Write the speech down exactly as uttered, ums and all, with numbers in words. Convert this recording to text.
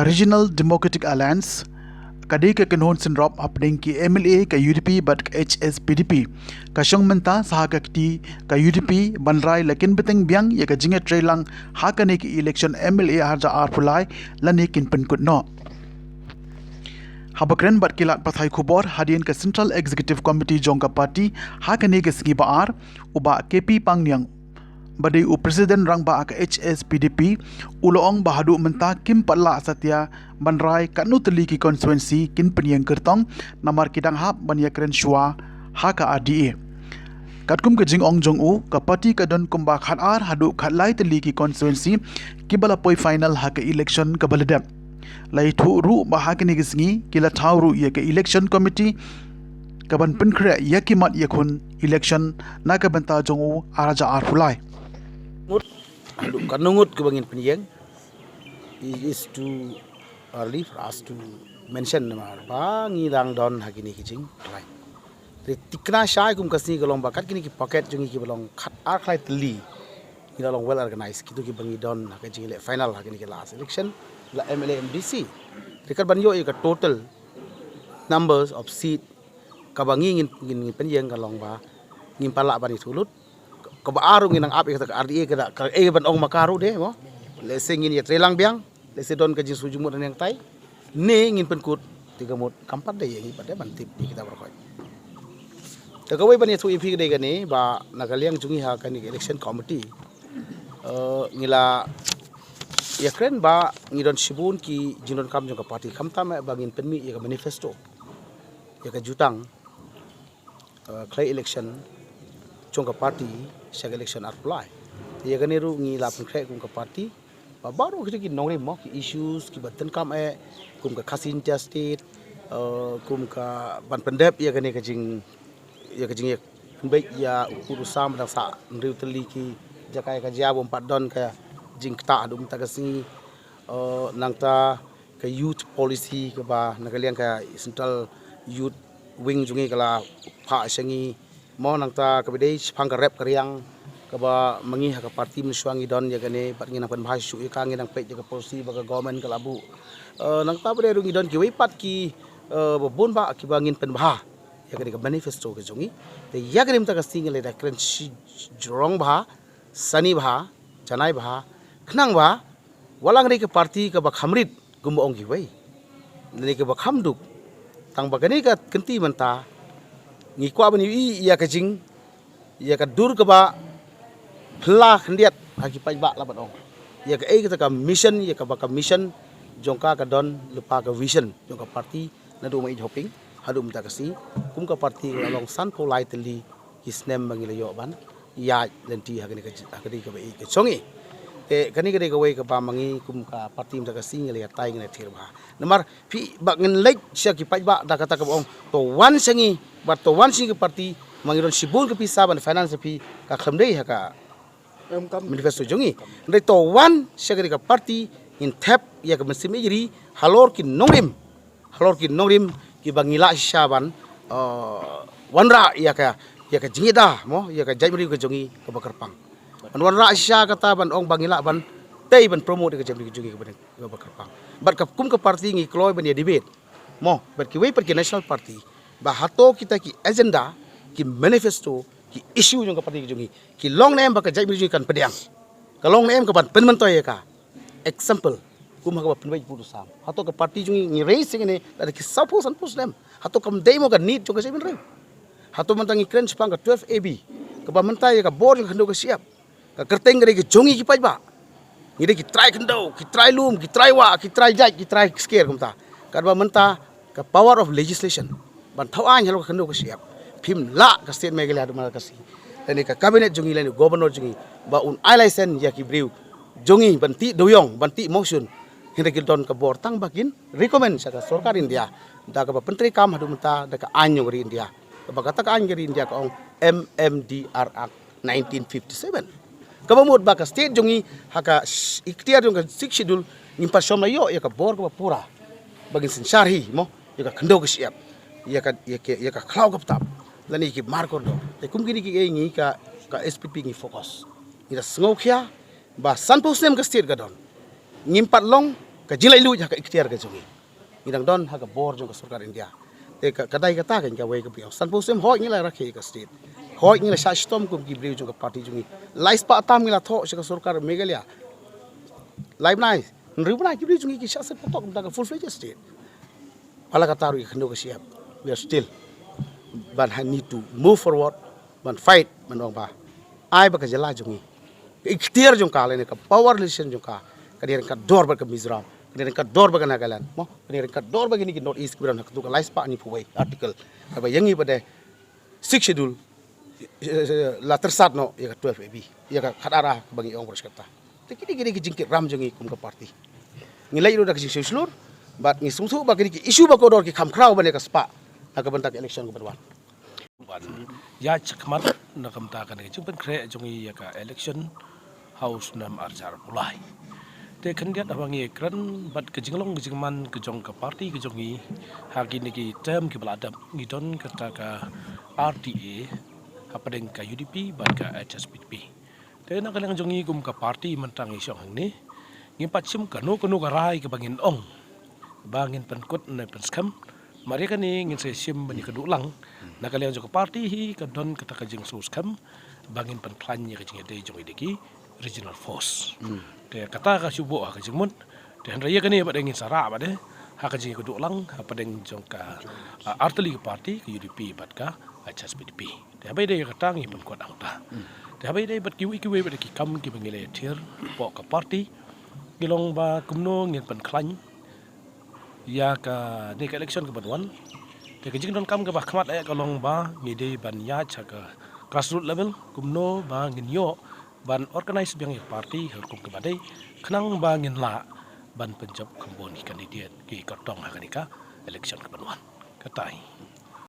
Regional Democratic Alliance ka dei ka kynhun synrop hapdeng ki M L A ka U D P bad ka H S P D P. Ka shong mynta sa ha ka kti ka U D P ban rai la kin bteng biang ïa ka jingïatreilang ha kane ka election M L A arhajar arphew lai lane kin pynkut noh. Haba kren bad ki lad pathai khubor hadien ka Central Executive Committee jong ka party ha kane ka sngi ba ar, u Bah K P Pangniang ba dei u President Rangbah ka H S P D P, u la ong ba haduh mynta kim pat lah satia ban rai katno tylli ki constituency kin pynïeng kyrtong, namar ki dang hap ban ïakren shuwa ha ka R D A. Katkum ka jingong jong u, ka party ka don kumba khatar haduh khatlai tylli ki constituency kiba la poi final ha ka election kaba la dep. La ïathuh ruh ba ha kane ka sngi ki la thaw ruh ïa ka election committee kaban pynkhreh ïa ki mat ïakhun election na ka bynta jong u arhajar arphew lai. Ngut, haduh katno ngut kaba ngin pynïeng, it is too early for us to mention, namar ba ngi dang don ha kine ki jingtrai. Te thikna shai kum ka sngi ka long ba kat kine ki packet jong ngi kiba long khatar khlai tylli, ngi la long well organized, kito kiba ngi don ha ka jingïaleh final ha kine ki last election, la M L A M D C. Te kat ban ïoh ïa ka total numbers of seat kaba ngi ngin, ngin, ngin pynïeng ka long ba ngim pat lah ban ïathuh lut. Kaba ar ruh ngin nang ap ïa kata ka R D A, ka da, ka, eh, ban ong ma ka ruh de mo. Lehse ngin ïatreilang biang, lehse don ka jingsngewjingmut hangne hangtai, ne ngin pynkut. Te ka mut kam pat dei ïa ngi pat de ban tip ïa kita baroh khoit. Te kawei ban ïathuh ïa phi ka dei kane ba na ka liang jong ngi ha kane ka election committee, eh, ngi la ïakren ba ngi don shibun ki jingdonkam jong ka party, khamtam eh ba ngin pynmih ïa ka manifesto, ïa ka jutang, eh, khlei election jong ka party sha ka election arphew lai. Te ïa kane ruh ngi la pynkhreh kum ka party ba baroh kito ki nongrim mo, ki issues kiba donkam eh, kum ka Khasi Jaintia State, eh, kum ka ban pyndep ïa kane ka jing, ïa ka jingïapynbeit ïa u pud u sam, dang sah hynriew tylli ki jaka ïa ka jia bym pat don ka jingktah haduh mynta ka sngi. Eh, nangta ka youth policy kaba na ka liang ka Central Youth Wing jong ngi ka la phah sha ngi mo, nangta kaba dei shaphang ka rep ka riang kaba ma ngi ha ka party mynshuwa ngi don ïa kane, bad ngi nang pynbha shuh ïa ka, ngi nang peit ïa ka policy ba ka government ka la buh. Eh, nangta ba dei ruh ngi don kiwei pat ki, eh, ba bun bah kiba ngin pynbha ïa kane ka manifesto ka jong ngi. Te ïa kane mynta ka sngi ngi la da kren shijrong bha, sani bha, janai bha, khnang ba wat la ngi dei ka party kaba kham rit kumba ong kiwei, ne kaba kham duk. Tang ba kane ka kynti mynta ngi kwah ban ïohi ïa ka jing, ïa ka dur kaba phylla khyndiat ha ki paidbah, la ban ong ïa kaei kata ka mission, ïa kaba ka mission jong ka ka don lypa ka vision jong ka party. Naduh ma ïeit hoping haduh mynta ka sngi, kum ka party la long sanphew lai tylli ki snem ba ngi la ïoh ban ïaid lynti ha kane ka ji-, ha kane kaba ïeit ka jong ngi. Te kane ka dei kawei kaba ma ngi kum ka party mynta ka sngi ngi la ïatai, ngi la thir bha. Namar phi, ba ngin leit sha ki paidbah da kata kaba ong to wan sha ngi, bad to wan sha ngi ka party, ma ngi don shibun ka pisa ban finance phi, ka khlem dei ha ka manifesto jong ngi. Hynrei to wan sha kane ka party, ngin thep ïa ka mynsiem ïeit ri halor ki nongrim, halor ki nongrim kiba ngi lah shisha ban, eh, wanrah ïa ka, ïa ka jingïada mo, ïa ka jaitbynriew ka jong ngi kaba kyrpang. Ban wanrah shisha kata ban ong ba ngi lah ban tei ban promote ïa ka jaitbynriew ka jong ngi kaba, kaba kyrpang. Bad ka kum ka party ngi kloi ban ïa debate mo bad kiwei pat ki national party ba hato kita ki agenda, ki manifesto, ki issue jong ka party ka jong ngi ki long ne em ba ka jaitbynriew jong ngi kan pdiang, ka long ne em ka ban pynmyntoi ïa ka. Example, kum ha kaba pynbeit pud u sam, hato ka party jong ngi, ngi raise ïa kane lada ki sawphew sanphew snem, hato kam dei mo ka need jong ka jaitbynriew? Hato mynta ngi kren shaphang ka twelve A B, kaba mynta ïa ka bor jong ka khyndew ka shyiap, ka kyrteng ka dei ka jong ngi ki paidbah. Ngi dei ki trai khyndew, ki trai lum, ki trai wah, ki trai jait, ki trai sker kumta. Katba mynta ka power of legislation ban thaw aiñ halor ka khyndew ka shyiap, phim lah ka state Meghalaya haduh mynta ka sngi, lane ka cabinet jong ngi, lane governor jong ngi, ba un ai license ïa ki briew jong ngi ban tih dewïong, ban tih monsoon. Hynrei ki don ka bor tang ba kin recommend sha ka sorkar India da kaba pyntreikam haduh mynta da ka aiñ jong ka ri India, kaba kata ka aiñ ka ri India ka ong M M D R Act nineteen fifty-seven. Kaba mut ba ka state jong ngi ha ka sh-, iktiar jong ka Sixth Schedule, ngim pat shym la ïoh ïa ka bor kaba pura ba ngin synshar hi mo ïa ka khyndew ka shyiap, ïa ka, ïa ka, ïa ka khlaw ka btap, lane ïa ki mar kordor. Te kum kine kiei ngi ka, ka S P P ngi focus. Ngi da sngewkhia ba sanphew snem ka state ka don, ngim pat long ka jinglaitluid ha ka iktiar ka jong ngi. Ngi dang don ha ka bor jong ka sorkar India. Te ka, ka dei kata ka, ka wei ka biang. Sanphew snem hoi ngi la rakhe ka state. Hoi ngi la shah shitom kum ki briew jong ka party jong ngi. Lai spah tam ngi la thoh sha ka sorkar Meghalaya. Lai bnai, hynriew bnai ki briew jong ngi ki shah sah patok kumta ka full fledged state. Pala kata ruh ïa ka khyndew ka shyiap. We are still, ban ha need to move forward, ban fight, ban ong ba ai ba ka jylla jong ngi, ka iktiar jong ka lane ka power relation jong ka, ka dei ryngkat dor bad ka Mizoram, ka dei ryngkat dor bad ka Nagaland, mo, ka dei ryngkat dor bad kine ki North East kiba don ha katu ka lai spah hynñiewphew wei article. Haba ïa ngi ba dei Sixth Schedule, eh, la tyrsad noh ïa ka twelve A B, ïa ka khatar A kaba ngi ong ba ryngkat ta. Te kine, kine ki jingkit ram jong ngi kum ka party. Ngi leit ruh da ka jingsngewshlur bad ngi sngewthuh ba kine ki issue ba kordor ki kham khraw ban ïa ka spah na ka bynta ka election kaba wan. Ban ïa shakmat na ka bynta kane ka jingpynkhreh jong ngi ïa ka election ha u snem ar hajar arphew lai. Te khyndiat haba ngi kren bad ka jinglong ka jingman ka jong ka party ka jong ngi ha kine ki term kiba la dep, ngi don kata ka R T A hapdeng ka U D P bad ka H S P D P. Te na ka liang jong ngi kum ka party mynta ngi shong hangne, ngim pat shim kano kano ka rai kaba ngin ong ba ngin pynkut ne pynskhem. Mar ïa kane ngin sa shim ban ïa ka duh lang. Na ka liang jong ka party hi ka don kata ka jingsngewskhem ba ngin pynkhlaiñ ïa ka jingïadei jong ngi da ki regional force. Te kata ka shu buh ha ka jingmut. Te hynrei ïa kane bad ngin sa rah bad ha ka jingïa ka duh lang hapdeng jong ka, ah, artylli ka party, ka U D P bad ka H S P D P. Te haba ïadei kata ngi pynkut hangta. Te haba ïadei bad kiwei kiwei bad ki kam kiba ngi la ïathir hapoh ka party, ngi long ba kumno ngin pynkhlaiñ ïa kane ka election kaban wan. Te ka jingdonkam kaba khmat eh ka long ba ngi dei ban ïaid sha ka grassroots level, kumno ba ngin ïoh ban organise biang ïa ka party ha ka rukom kaba dei, khnang ba ngin lah ban pynjop kham bun ki candidate ki kyrtong ha kane ka election kaban wan. Katai.